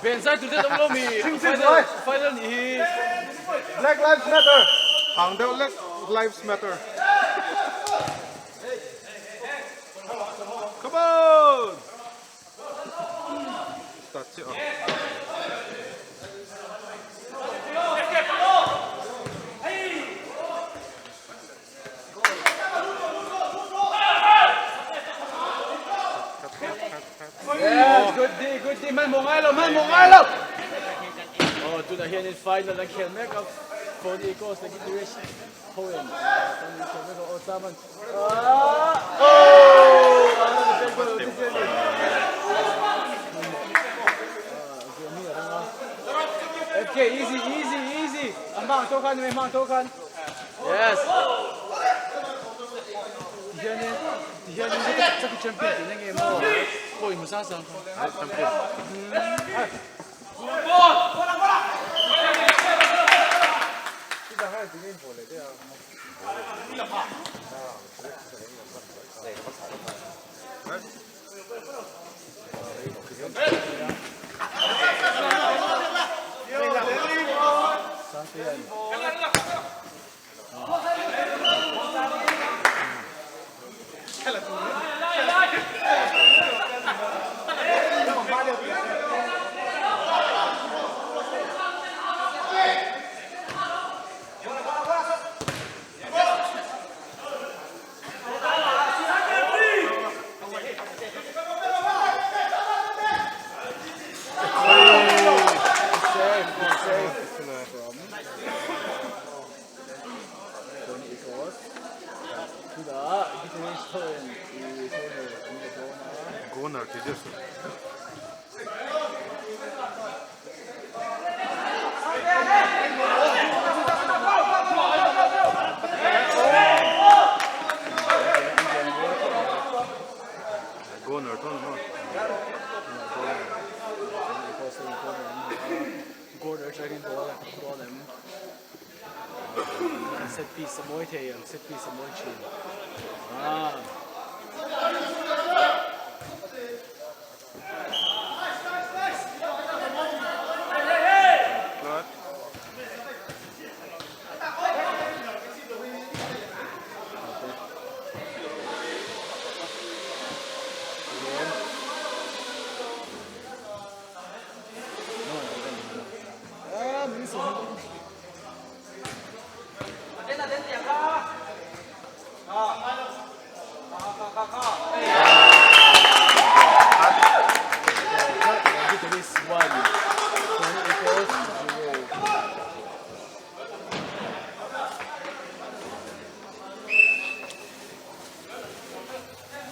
Ben zai tur te awm lo mi final final nih hi. Black Lives Matter. Hang deuh lek Lives Matter. Come on! Start chiah ang. Yes, good D, good D. Man mo ngai lo, man mo ngai lo. Oh, tunah hianin final an khel mek a. Phone Eagles leh Gitirish Hoen kan khel mek a. Oh, Chaman. Oh! Okay, easy, easy, easy. Ang bang to kan, may mang to kan. Yes. Tihianin, tihianin chaki champion tin enge maw? Pawh in hmu sang sang kha. Champion. Save, good save from Tony Ecos. Chutah guitarist hoin i corner an la dawn a. Corner ti deuh suh. Corner tawh ni maw? Corner atangin ball a hmu dawn em? An set piece a mawi thei ang, set piece a mawi thin. Ah.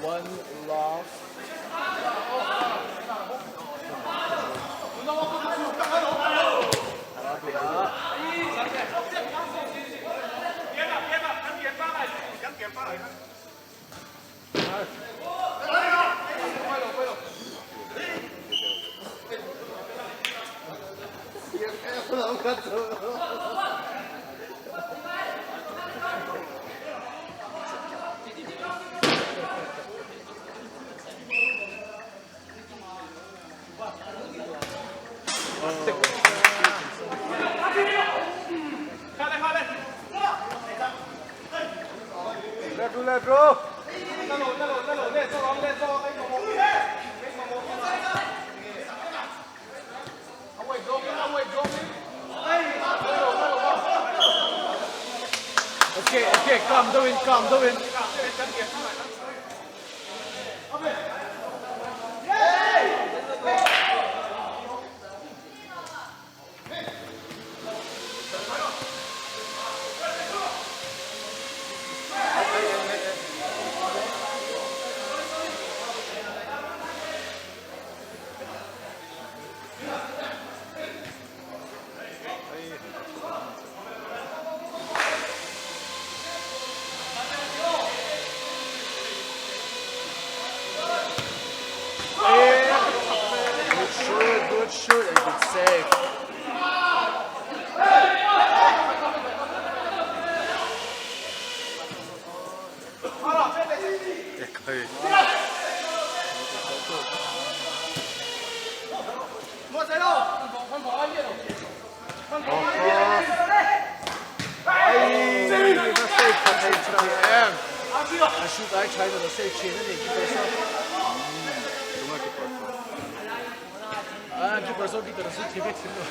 One love. Let go. Okay, okay, calm down, calm down. A shoot ai thain a lo save thin a ni keeper saw. Tunga keeper saw. Ah keeper saw keeper a shoot thei vek thin lo.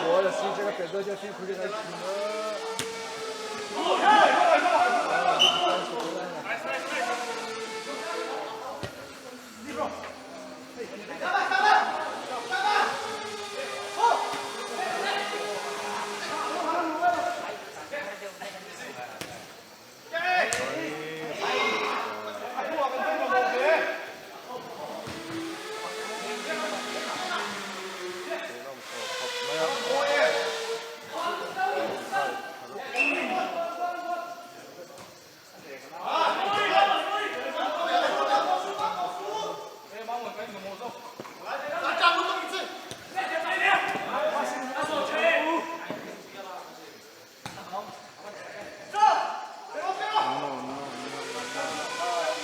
Ball a si chaka pet dawn chuan fimkhur in a thin a.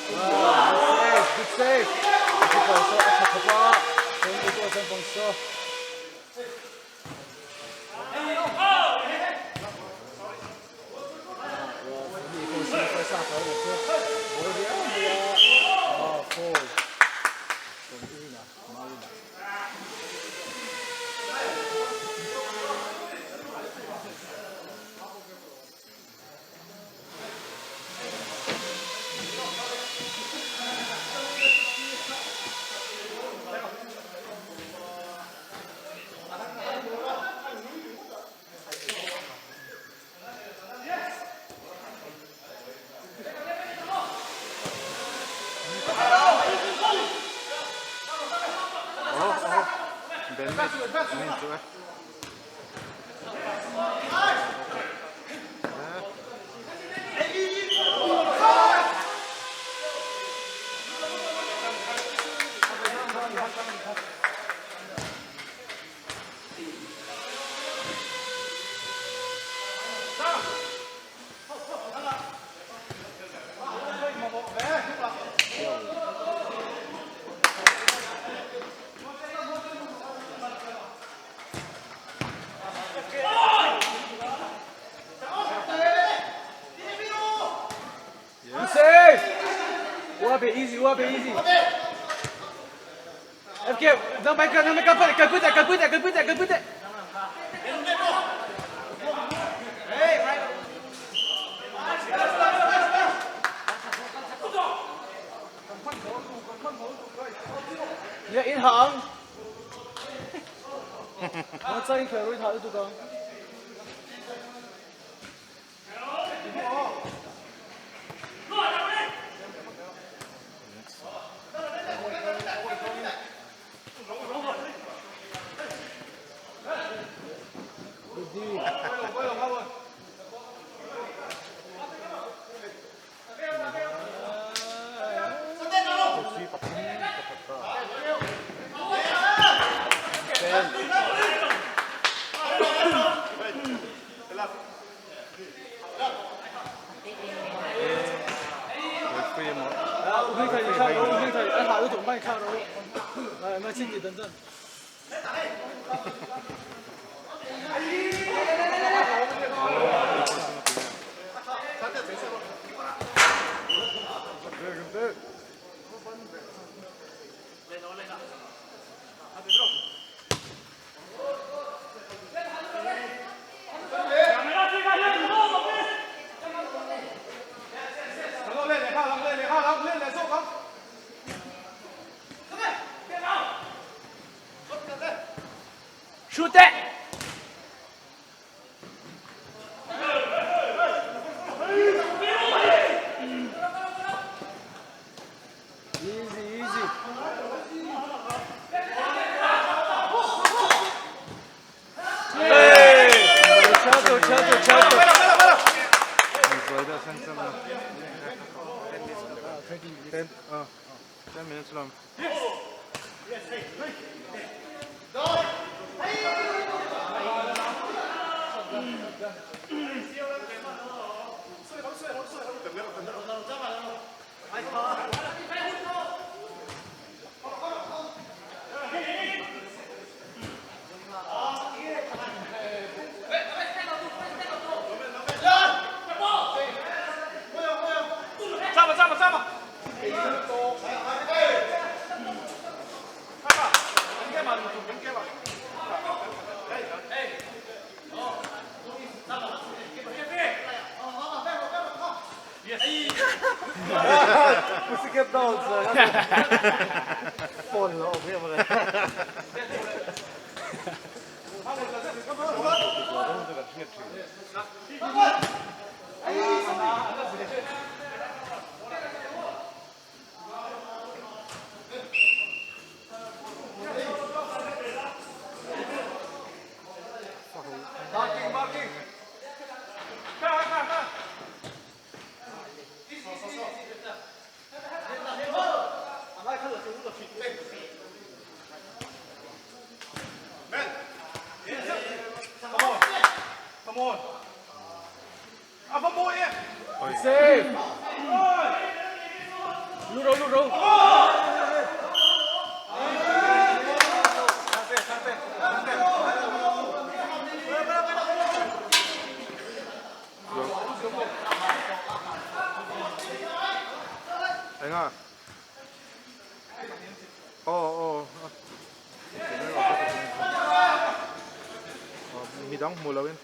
Good save, good save. Keeper saw a tha khawp a, chuan Eagles an pawng saw. Oh, oh. Ben min chu e. Save! Wabe easy, wabe easy. FK, nang mai ka, nang mai ka, ka pui te, ka pui te, ka pui te, ka pui te. Dạ in hạng. Nó真佢會睇到講。啊，我可以看，你看，我可以看，哎，好，我总帮你看了，来，来，亲姐等等。Shoot that! Easy, easy. Hey! Chato, chato, chato. 10, 10 minutes long. Pussycat Dolls phone lo awm em le. Save! Lu ro, lu ro. Enga? Aw aw midang hmu lo in.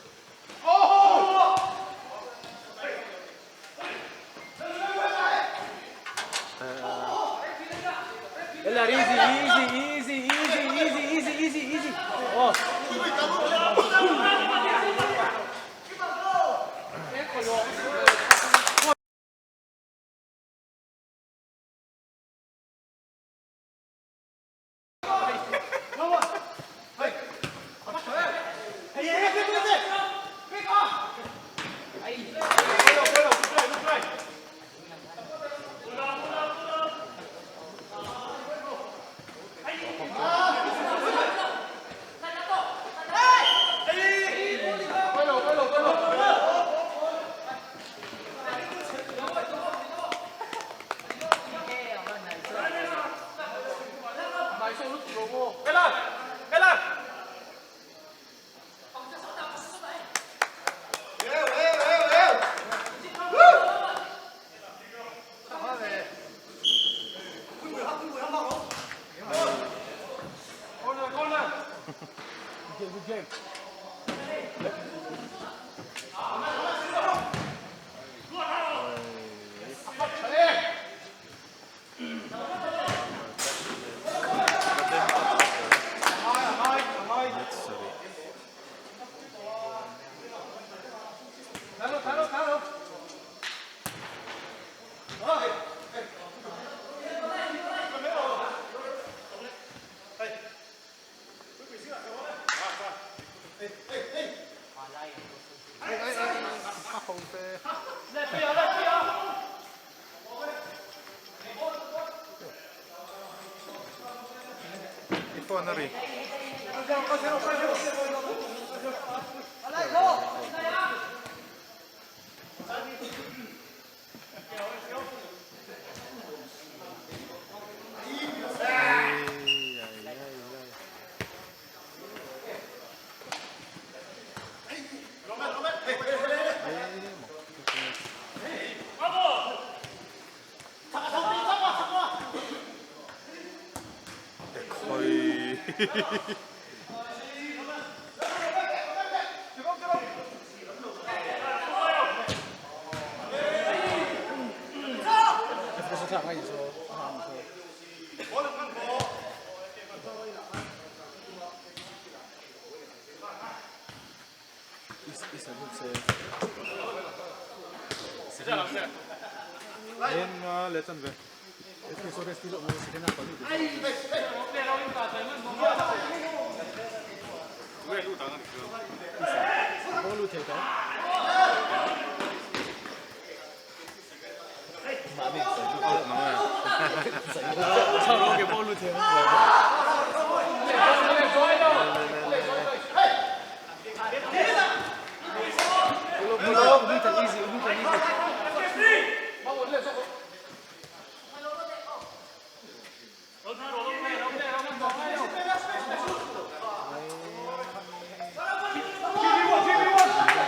Ella easy easy easy easy easy easy easy easy. Oh. I phone a ri. En nga leh chan ve.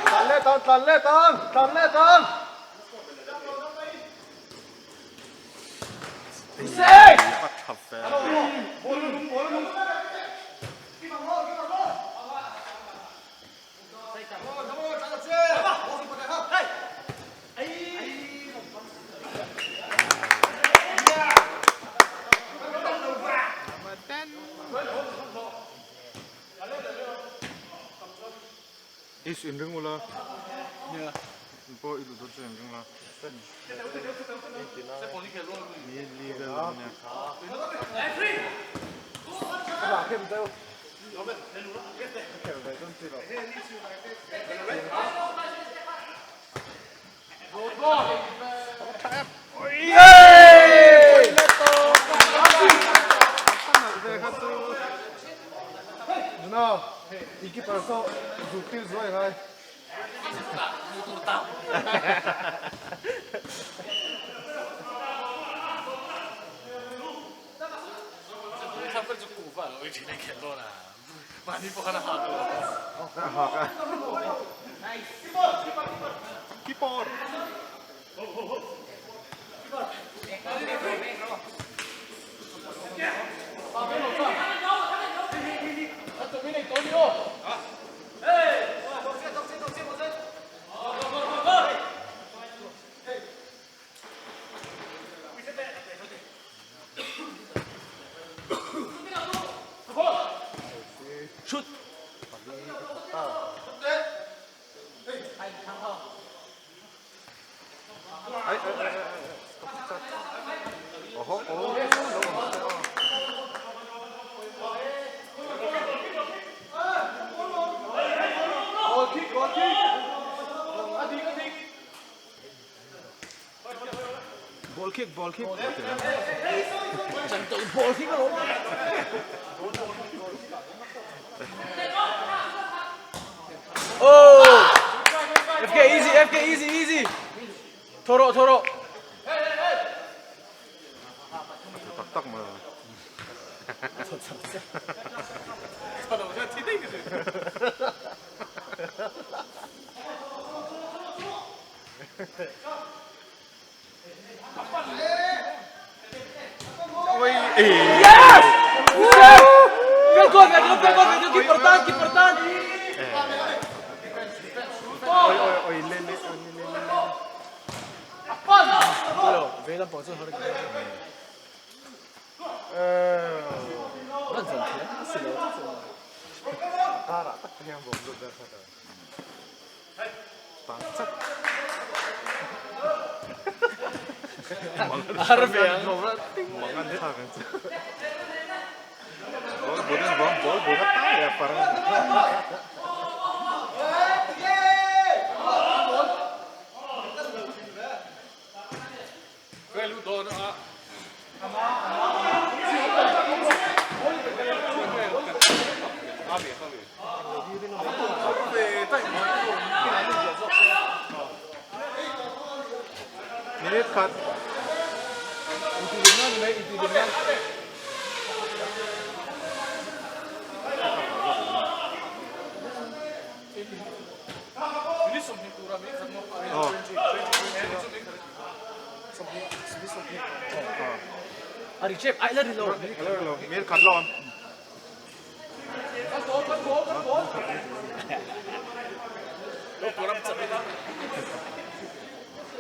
Tlan let ang, tlan let ang, tlan let ang. A tha fe. Is inring ula. Pawh i duh dawn chuan inring la. Ni li vel a nia. Nuna, i keeper saw zuk tir zuai ngai. Keeper. Shoot! Ai ai ai ai Oho oh Goal kick, goal kick. A dik, a dik. Ball kick, ball kick. Ball kick alawm. Oh! FK easy, FK easy, easy. Thoro, thoro. Tak tak ma. Oi, eh. Yes! Yes! Pel gol, pel gol, pel gol, keeper tan, keeper tan. Oi, oi, oi, le, le, oi, le, le, le. Hello, veilam pang chuan har Eh. Ran zan thiam si lo Karah tak hian bawm lut ber kha ta. Tang chat. Har ve ang. Mangan thlak ang chu. Ball burin bawm ball bur a tai a parang. Minute khat. Oh. A ri chep ai la ri lo. Hello, hello. Minute khat lawm.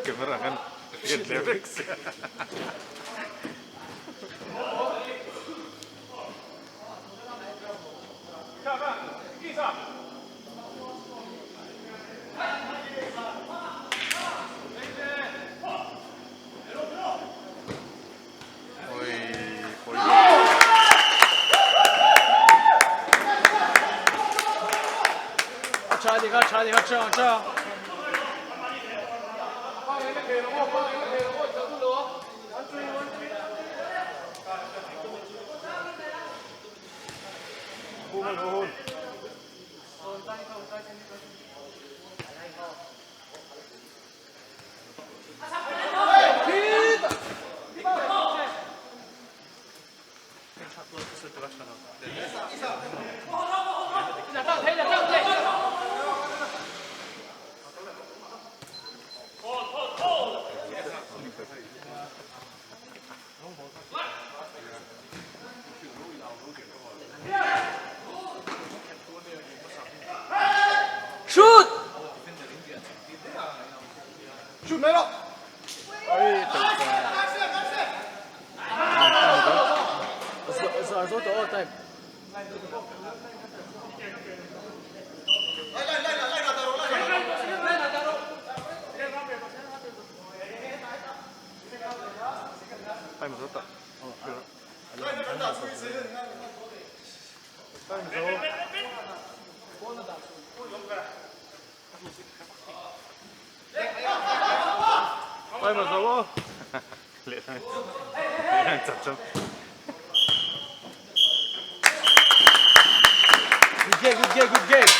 Camera kan riat leh vek sia. Oi, pawih. Tha ni kha, tha ni kha, tha tha. Hun hun. Time. Time zo ta. Time zo. Time zo aw. Lehlam chap chap. Good game, good game, good game.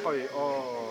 Oi aw.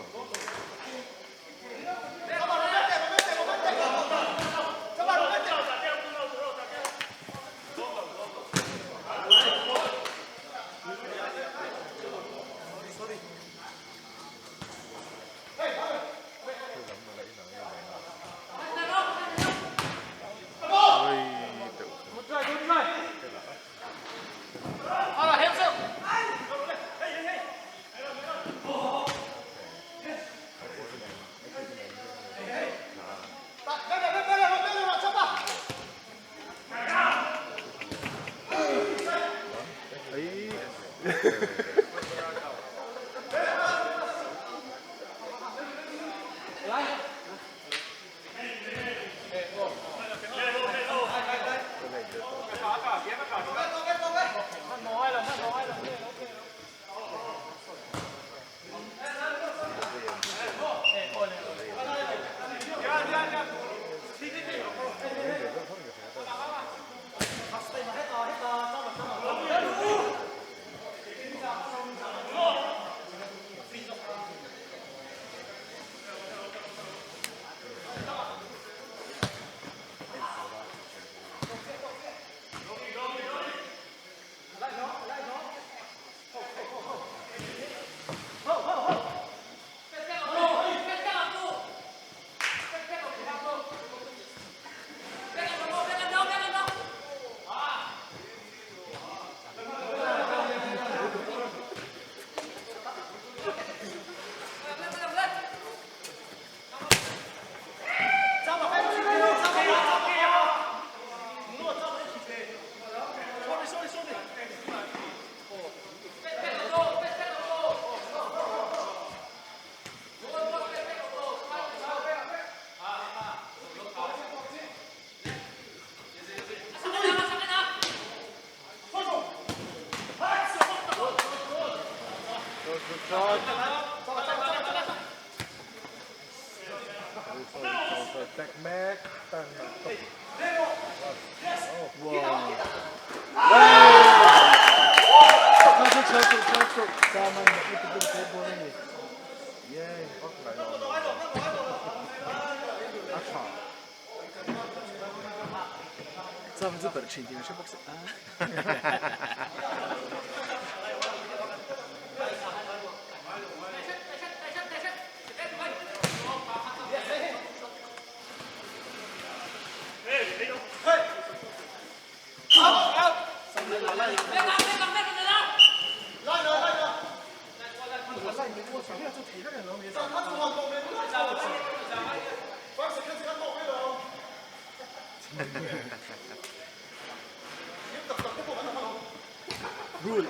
Rule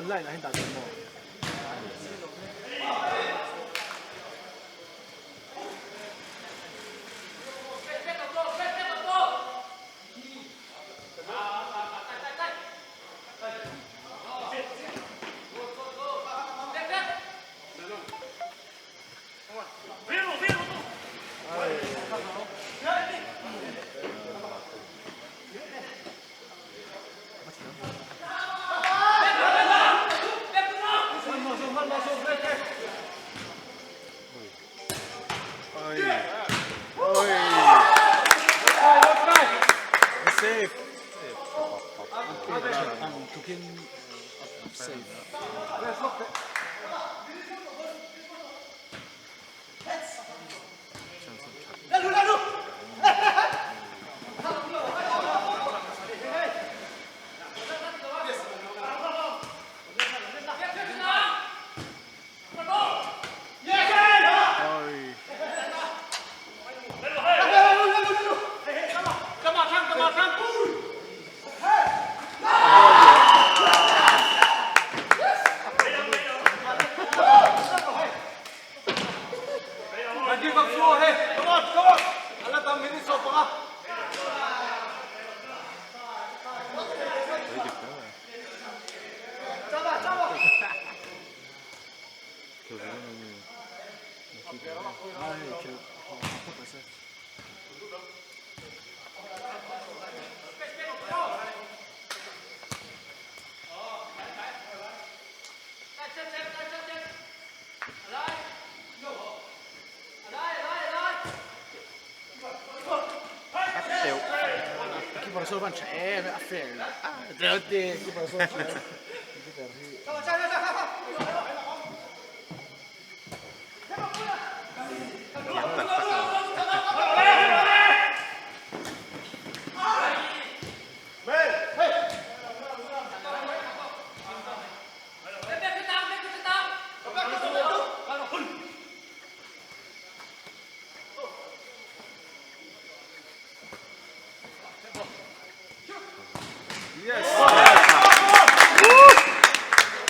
line ah hin dah maw? in a save. Keeper saw van tha em a fair lo a te keeper saw tha keeper hi Thiam tak tak lo.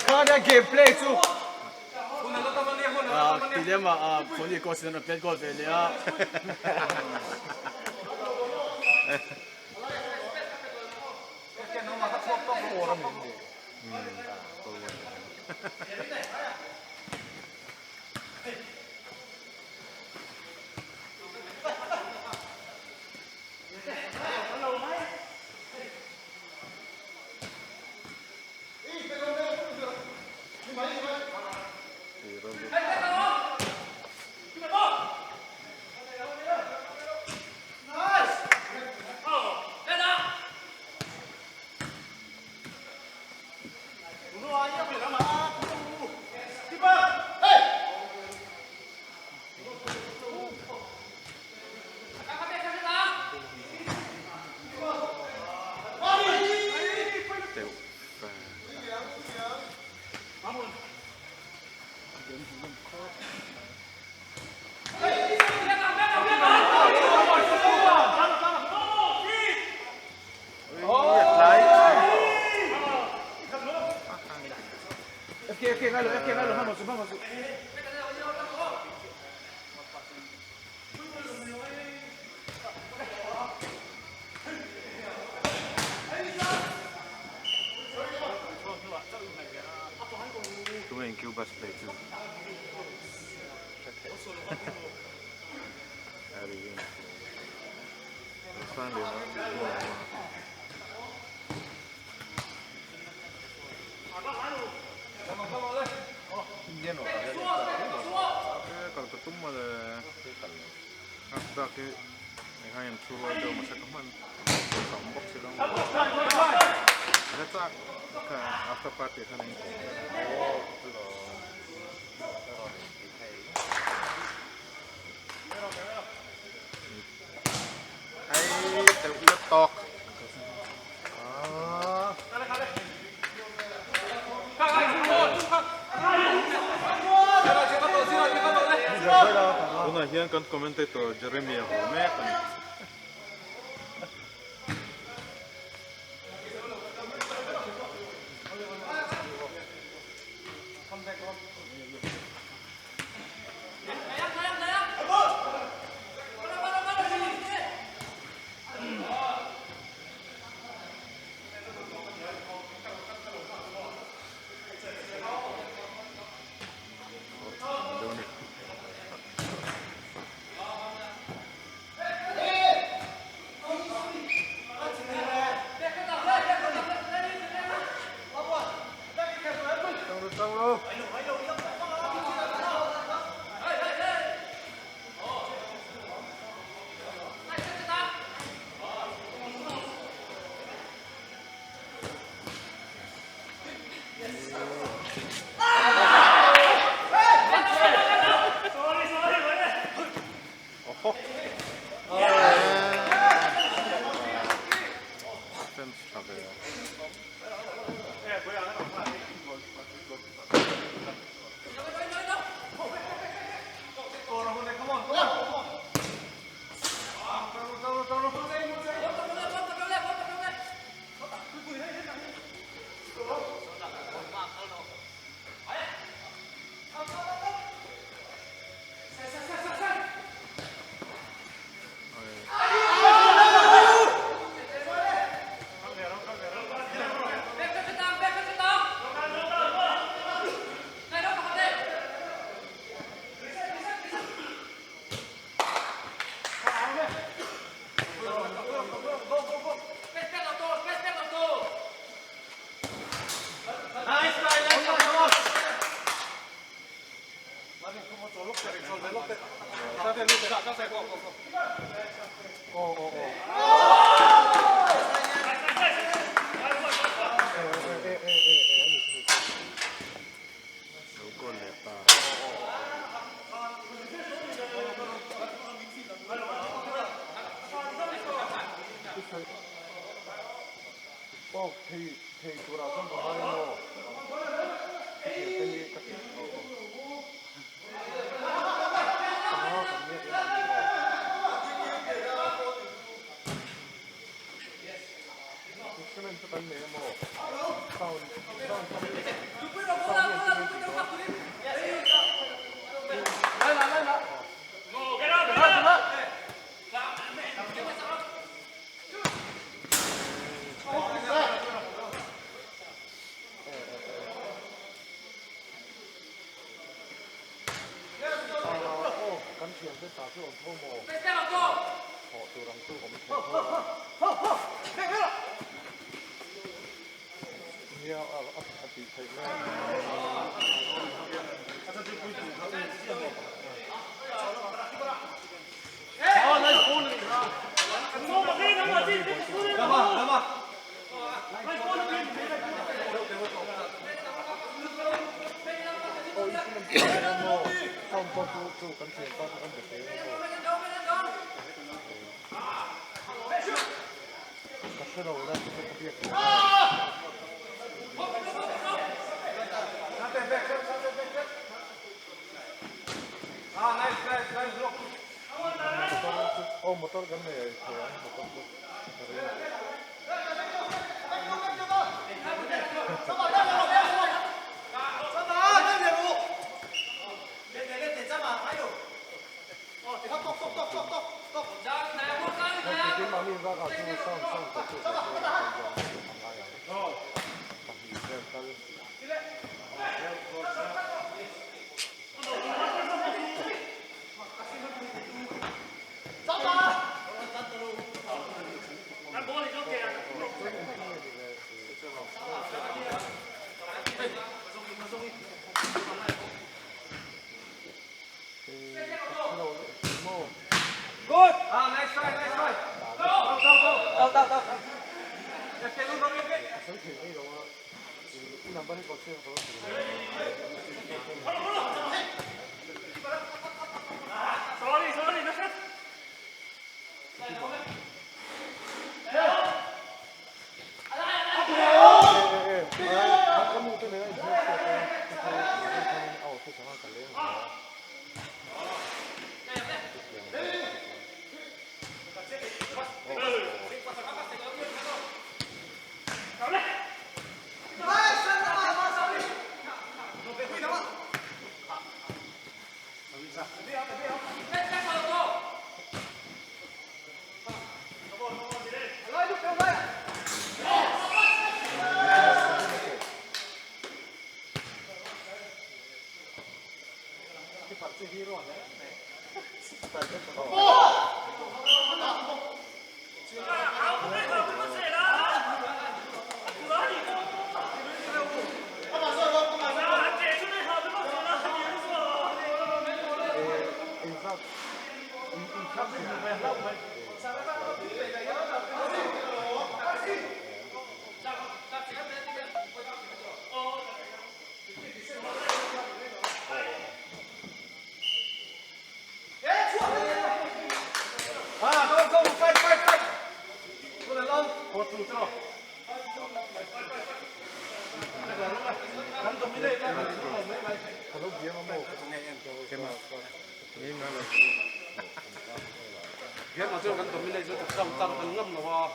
Khana game play chu ti lem a Tony coach in a pet goal ve leh a. Teuh fe. Tunge in Cubas play chu hre thei a ri in Sang lian a kal ka tum mawle dak hi engah hian thu rual deuh mahse ka hman ka awm bawk si lo la chak kha after party ah khan a in Hei teuh let tawk. Tunah hian kan commentator Jeremy a haw mek a ni. Oho! Defense tha ve a. Lo kawl leh ta. Pawk thei thei turah chuan ka ngai maw? Hetiang te hi ka ti aw aw. Panga kan nia em ang maw? Instrument chu kan nei a maw? Sound sound sound hi an ti mai tih dawn. Kan thiante ta chu awm tho maw? Thawh tur ang chu awm thei tho a. Nia a tih theih mai a. Aw motor kan nei ai thei ang motor chu ka ring a. Keimahni bakah chu sound sound tawh chu ka hre a ngai ang pahnih vel tal. Game ah chuan kan dominate chu tak tak kan ngam lo a.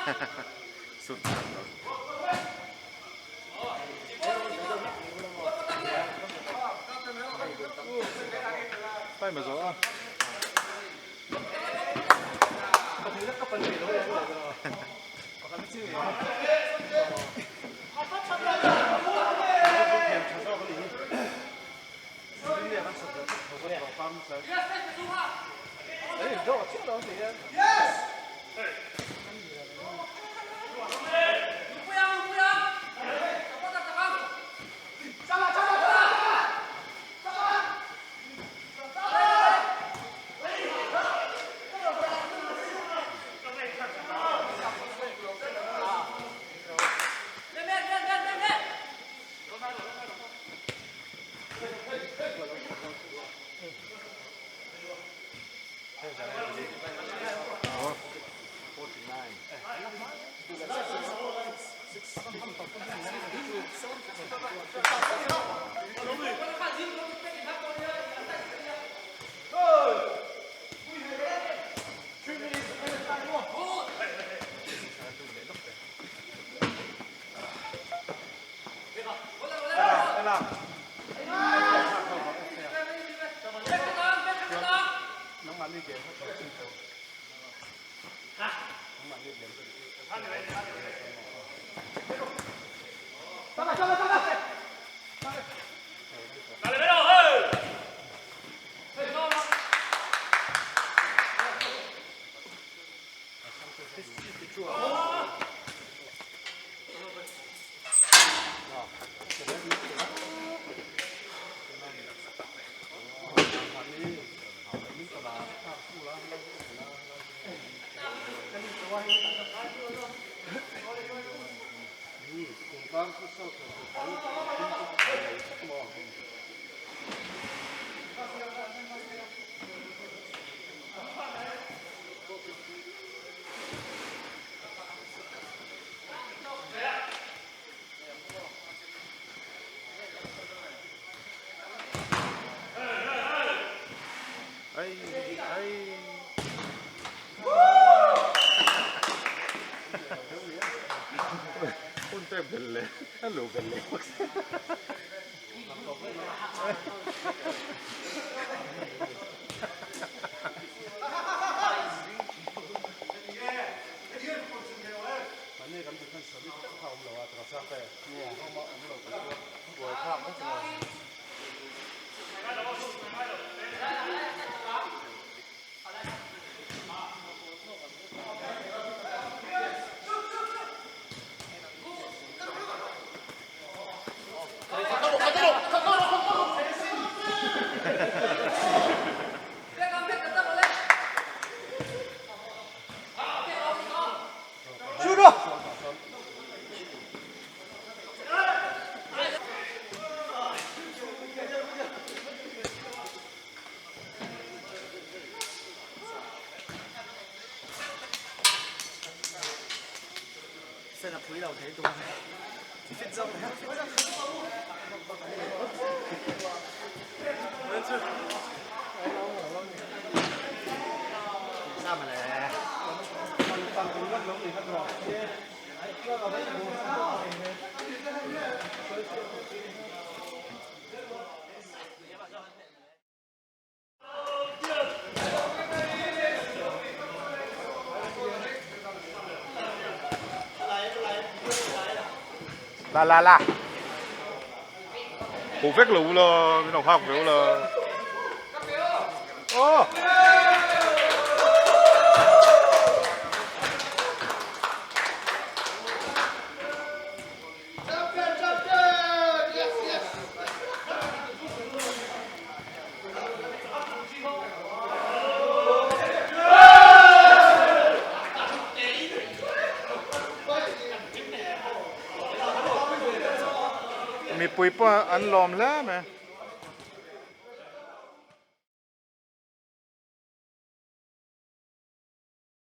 Sut khat lo. Time a zo a. Ai ai. Hun pek belh leh a luh belh leh bawk si. La la la. Hmu vek lo ula, min lo nghak ve ula. Oh! Mipui pawh an lawm hle mai.